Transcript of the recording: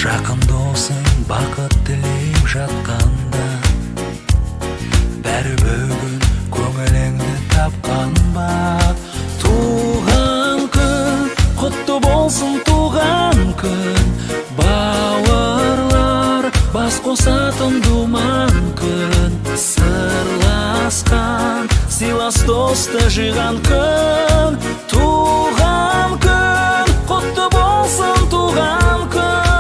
Жақын досың бақыт тілеп жатқанда, бәрі бүгін көңіліңді тапқан ба? Туған күн құтты болсын, туған күн! Бауырлар бас қосатын думан күн, сырласқан, сыйлас досты жиған күн.